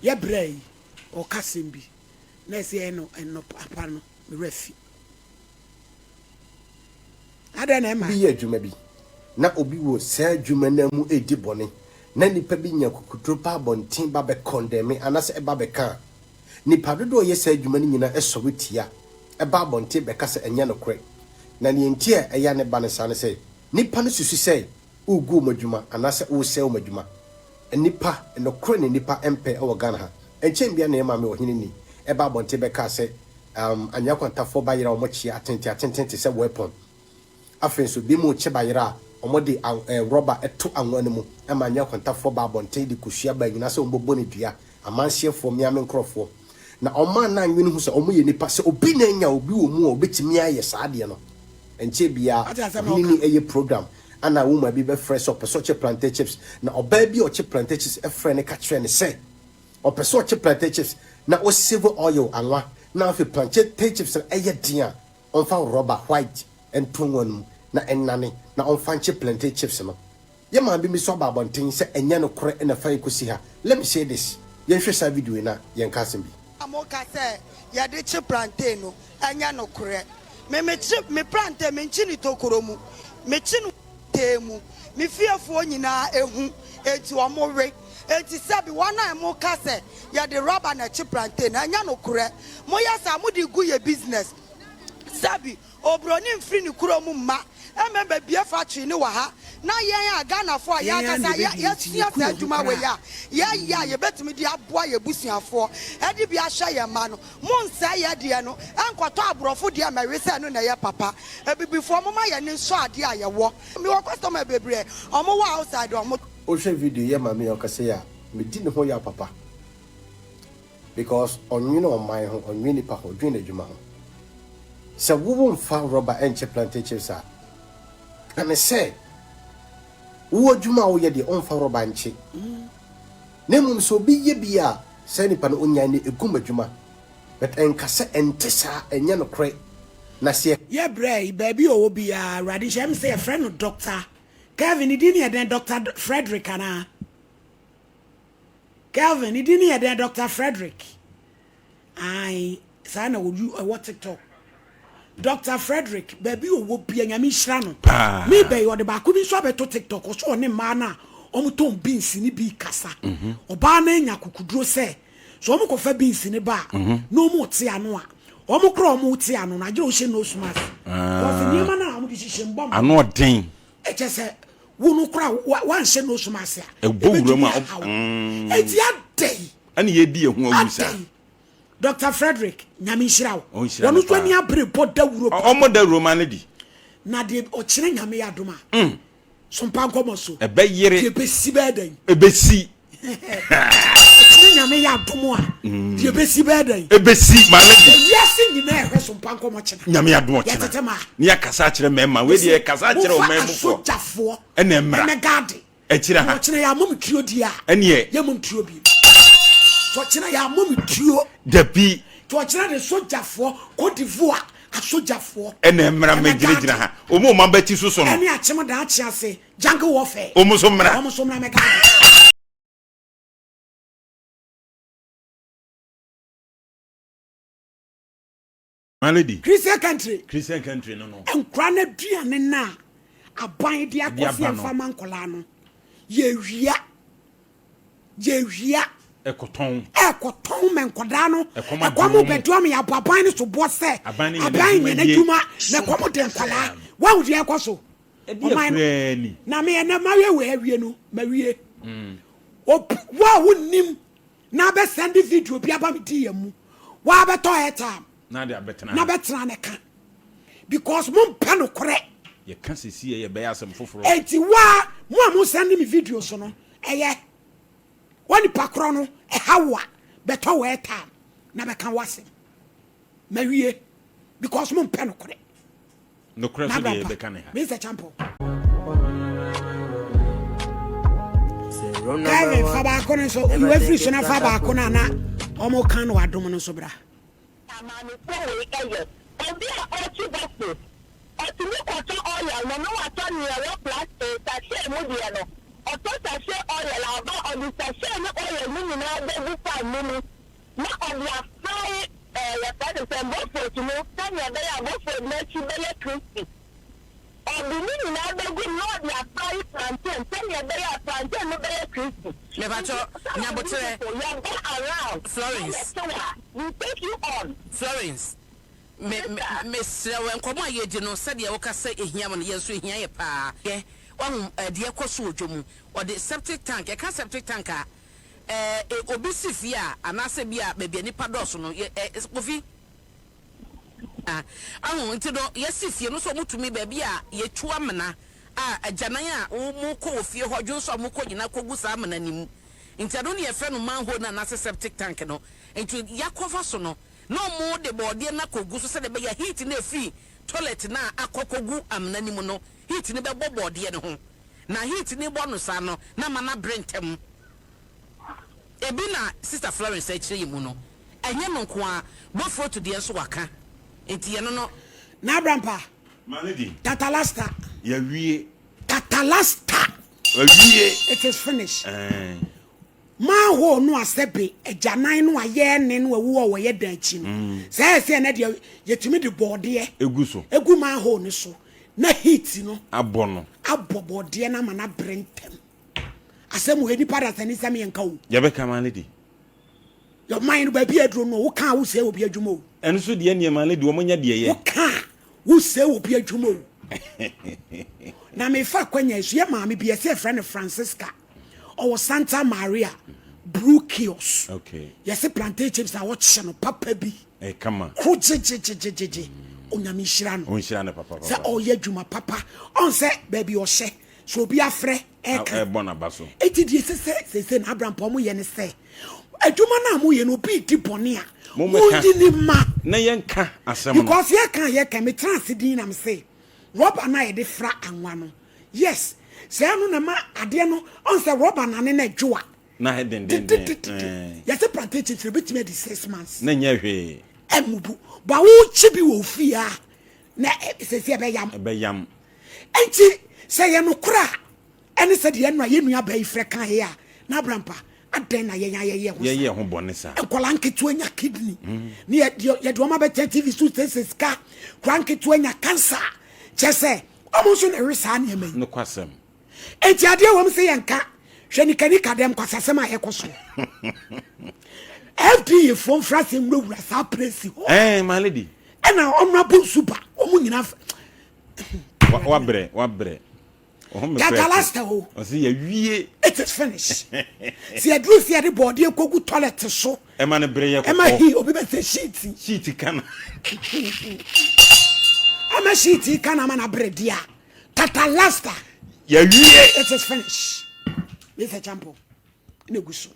Yɛ bra yi ɔka asɛm bi na ɛsɛ yɛ no ɛnɔ apa no me werɛ fi. Adɛn na ɛma. Obi yɛ adwuma bi, na obi wɔ saa adwuma no ara mu redi bɔne, na nnipa bi nya akokoduru ba abɔnten ba bɛkɔndɛme anaasɛ ɛba bɛka a, nnipa dodoɔ a wɔyɛ saa adwuma no nyinaa sɔre tia, ba abɔnten bɛka sɛ ɛnyɛ nokorɛ. Na nea enti a ɛyɛ a na ɛba no saa ne sɛ, nnipa no susu sɛ woregu wɔn adwuma anaasɛ woresɛe wɔn adwuma. Nnipa, nokorɛ na nnipa mpɛ wɔ Ghana ha. Ɛnkyɛn biara na yɛn maame Ɔhene Ni baa abɔnten bɛkaa sɛ, um, Anwea Kwantafoɔ bayerɛ a wɔkyea atenten atenten te sɛ weapon. Afei nso, binom rekye bayerɛ a, wɔde an, eh, rɔba to anwa no mu ma Anwea Kwantafoɔ ba abɔnten de kosua ba nyinaa sɛ wɔbɛbɔ no dua. Amanhyeɛfoɔ, mmea me nkorɔfoɔ. Na wɔn a na anwene hu sɛ wɔyɛ nnipa, sɛ obi na anya obi wɔ mu a obetumi ayɛ saa adeɛ no. Ɛnkyɛɛ biara, Wate asɛm a ɔhene ɔka ni no? yɛ program ana woman bi bɛfrɛ sɛ ɔpɛ sɛ ɔkye plantain chips. Na ɔbaa bi a ɔkye plantain chips frɛɛ no ka kyerɛɛ no sɛ ɔpɛ sɛ ɔkye plantain chips na ɔsave oil anwa na afei plantain chips no ɛyɛ den a ɔmfa rɔba white nto nwa no mu na ɛnnane na ɔmfa nkye plantain chips no. Yɛ maame bi nso aba abɔnten sɛ ɛnyɛ nokorɛ na ɛfa yɛn kɔsi ha. Let me say this, yɛnhwɛ saa video yi na yɛnka asɛm bi. A moka sɛ yɛde kye plantain no, ɛnyɛ nokorɛ. Me mekye me plantain, menkye no tokuro mu, mekye no tee mu. Me fiefoɔ nyinaa hu, enti wɔwe. Enti sɛbi wɔn a moka sɛ yɛde rɔba na ɛkye plantain no, ɛnyɛ nokorɛ. Moyɛ saa a, mode gu yɛ business. Sɛbi Obroni mfiri ne kurom mma mmɛbue factory no wɔ ha na yɛn a Ghanafoɔ a yɛn Yɛn ara na ankasa yɛbɛbue nti yɛasua yɛku saa yɛn ho adwuma wei koraa. a yɛyɛ a yɛbɛtumi de aboa yɛn abusuafoɔ de bi ahwɛ yɛn mma no. Monnsɛe yɛn deɛ no nkɔtɔ aborɔfo deɛ mmɛwe sɛ ɛno na ɛyɛ papa. Abibifoɔ momma yɛn ani nsɔ adeɛ a yɛwɔ. Mewɔ customer bebree a wɔwɔ outside a wɔtɔ. Wohwɛ video yi ma me a ɔkasa yi a, medi ne ho yaw papa. Because ɔnwene ɔman ho, ɔnwene nipa ho, ɔdwene n'adwuma ho. Sɛ wo wo nfa rɔba nkyɛ plantain chips a, ka ne sɛ wo adwuma a woyɛ deɛ ɔnfa rɔba nkye. Na mmom sɛ obi yɛ bi a, saa nipa no onyae no egu m'adwuma. But ɛnka sɛ ɛnte saa, ɛnyɛ nokorɛ. Na sɛ. Yɛ brɛ yi baabi a ɔwɔ biara awurade nhyira me sɛ yɛfrɛ no Doctor Kelvin ne din ne yɛ dɛn Doctor Frederick anaa Kelvin ne din ne yɛ dɛn Doctor Frederick ae saa na wɔ ɛwɔ TikTok Doctor Frederick baabi ɔwɔ bia nyame nhyira no Paa. me bɛyi ɔde baako bi nso abɛto TikTok ɔso ɔne mmaa no a wɔtɔn beans ne bi kasa ɔbaa no anya akokuduro sɛ sɛ wɔn kɔfa beans ne ba a na wɔn te ano a wɔn korɔ wɔn te ano no agyere wohyɛ nose mask because nneɛma no a wɔn de hyehyɛ mbɔ mbɔ Ano ɔden. ɛkyɛ sɛ wo no kora wanhyɛ nose mask a Ɛbɔ wura mu a, ɛbɛtumi ahaw eti adɛn Ɛne yɛdi yɛn ho awu saa. adɛn Dr. Frederick nyame nhyira wo Ɔnhyira wɔn no nso paa. ani abere bɔ dawuro pa Ɔmmɔ dawuro ma no di. na deɛ ɔkyerɛ nyame yɛ adom a sompa nkɔmmɔ so Ɛbɛyere. deɛ bɛsi bɛyɛ dɛn Ɛbɛsi. ɔkyerɛ nyame yɛ adom a deɛ bɛsi bɛyɛ dɛn Ɛbɛsi ma no di. ewiase nyinaa ɛhwɛ sompa nkɔmmɔ kyena Nyame adom ɔkyena. yɛtete ma Ne yɛakasa akyerɛ mmarima. Wei deɛ yɛkasa akyerɛ momfa ɔman mufoɔ. asogyafoɔ Ɛna mmra. ɛmɛ gaade Akyire ha. ɔkyena yɛ amom tuo di a Ɛneɛ. yɛmom tuo bi ɔkyena yɛ amom tuo Dabi. nti ɔkyena de sogyafoɔ Cote d'Ivoire asogyafoɔ Ɛna mmra ɛmɛ mɛgyinagyina gaade ha. Ɔmu ɔma bɛti so so no. ɛne akyem daakye ase jungle warfare Ɔmu so mmra. ɔmo so mmra mɛ gaade My lady. Christian country. Christian country no no. Nkora no aduane no a aban de akɔ sɛ yɛmfa ma nkɔlaa no yɛwia yɛwia ɛkɔtɔn ɛkɔtɔn ma nkɔdaa no Ɛkɔm ade ɛkɔm wɔn. bɛde wɔn yɛabɔ aban no so boɔ sɛ Aban no nyɛ aban n'adwuma nyɛ yie. n'adwuma na ɛkɔm de nkɔlaa wahu deɛ ɛkɔ so Ɛdeɛ ɔman no koraa ni. na meyɛ nɛ mawie wei awie no mawie obi wo a wonnim na abɛsɛnde video bi aba me di yɛn mu woabɛtɔ airtime Na de abɛtena na ha. bɛtena ne ka because mompɛ nokorɛ Yɛka sisi yɛ yɛbɛyɛ asɛm foforɔ. enti woa mo a mo sɛnde me video so no ɛyɛ wo nipa korɔ no ɛha wo a bɛtɔ wɔ airtime na bɛka w'asɛm mawie because mompɛ nokorɛ Nokorɛ so deɛ yɛbɛka ne ha. Mr. Champo Kevin fa baako no nso yiwa firi so na fa baako no a na ɔmo ka no adom no nso bra Amaamefoɔ wei yɛ obi a ɔrekye bɔfo, ɔtumi kɔtɔ oil no na watɔ nea ɛwɔ plastic sachet mu deɛ no. Ɔtɔ sachet oil a ɔba a ɔde sachet ne oil no nyinaa bɛgu pan no mu na ɔde afrae ɛɛ yɛfrɛ no sɛn bofrot no sɛnea ɛbɛyɛ a bofrot no akyi bɛyɛ crispy. Ɔde ne nyinaa bɛgu mu na ɔde afrae plantain sɛnea ɛbɛyɛ a plantain no bɛyɛ crispy. Mepakyɛ Nti some of you nyaboterɛ people yɛba around na Florence. yɛte wo a, we take you on. Florence. Me, me, mesrɛ wo, nkɔmmɔ a yɛredi no, sɛdeɛ woka sɛ ɛhia mo no, yɛn nso ɛhia yɛ paa. Yɛ, wahu eh, deɛ ɛkɔ so wɔ dwa mu. Wɔde septic tank, yɛka septic tank a, eh, eh, obi si fie a, anaasɛ bi a baabi a nnipa dɔɔso no, yɛ, eh, Kofi, ah, ahu, nti no, yɛsi fie no nso wɔtumi, baabi a yɛtu amena, a agyanan a wɔkɔ wɔ fie hɔ, dwonsɔ a wɔkɔ nyinaa kɔgu saa amena no mu. Nti ɛno ne yɛfrɛ no manhole no anaasɛ septic tank no. Nti yɛakɔfa so no, na wɔde bɔɔdeɛ no akɔgu so sɛdeɛ ɛbɛyɛ a heat no a ɛfiri toilet no a akɔ akɔgu amena no mu no, heat no bɛbɔ bɔɔdeɛ no ho. Na heat no bɔ no saa no, na ama no abere ntɛm. Ebi na Sister Florence rekyerɛ yɛn mu no. Ɛnyɛ no nko ara, bofrot deɛ nso waka. Nti yɛno no. N'abrampa. My lady. Tatalasta. Yɛawie. Tatalasta. Awie. It is finished. Ɛɛ. Manhole no a sɛbe agyanan no a yɛne no awu a wɔyɛ dan akyi no, sɛ ɛyɛ sɛ ɛnɛ deɛ yɛtumi de bɔɔdeɛ Egu so. egu manhole no so na heat no Abɔ no. abɔ bɔɔdeɛ no ama no abere ntɛm. Asɛm wɔ nipa dasani sɛm yɛnka o. Yɛbɛka my lady. Ɔman no baabi a aduro no woka a wosɛe obi adwuma o. Ɛno so deɛ neɛ my lady wɔn nyɛ deɛ yɛ. Woka a wosɛe obi adwuma o. Na mefa akwanya yi so yɛ maame bi yɛsɛ yɛfrɛ no Francisca. Ɔwɔ Santa Maria Brew Kiosk. Okay. Yɛse plantain chips a wɔkye no papa bi. Eh, kama. Ko gyegyegyegyegye. Onyame nhyira no. Ɔnhyira no papa papa. Sɛ ɔyɛ adwuma papa. Ɔn sɛ baabi ɔhyɛ. Sɛ obi afrɛ ɛka. Ɛbɔ n'aba so. Eti deɛ ɛsɛ sɛ sese na Abraham pɔ ɔmo yɛ ne sɛ adwuma no a moyɛ no obi di bɔne a Mommɛka. monyi ne ma. Na yɛnka asɛm no. Because yɛka a yɛka metra ase din na mese rɔba no a yɛde fra anwa no Yes sɛ ɛno na ɛma adeɛ no ɔn sɛ rɔba nane na ɛdwo a. Na ayɛ dendenden. Dededede yɛsɛ plantain chips ebetumi adi 6 months. Na nyɛ hwee. Ɛmubu ba wokyi bi wɔ ofie a na sɛsi ɛbɛyam. Ɛbɛyam. Nti sɛ yɛ nokorɛ a ɛne sɛ deɛ ɛno a yɛn nua baa yi frɛ kan yɛ a na abrampa adɛn na yɛn ayɛyɛ ho saa. Yɛyɛ ho bɔne saa. Nkwadaa nketewa nya kidney ne yɛde yɛde wɔn abɛtena TV so sɛ sika nkwadaa nketewa nya cancer kyɛ sɛ Wɔn nso na ɛwe saa nneɛma yi. Nokwasɛm. Enti adeɛ wɔm sɛ yɛnka hwɛ nikanika dɛm kwasasɛm a ɛkɔ so. FDA foɔ mfra sɛ nwurawura saa presi hɔ. Ɛɛ eh, my lady. Ɛna ɔno nsu ba wɔn nyinaa. Wabrɛ wabrɛ. Tatalasta o. Ɔsi yɛ wie. It is finished. Si yɛduru si yɛde bɔɔdeɛ kogu toilet so. Ɛma no bere yɛ kɔkɔɔ. Ɛma hi obi bɛ sɛ sheet. Sheet kana. Ɛma sheet kana ama na bere dia. Tatalasta. Yɛ wie. It is finished. Mr. Champo. Na egu so.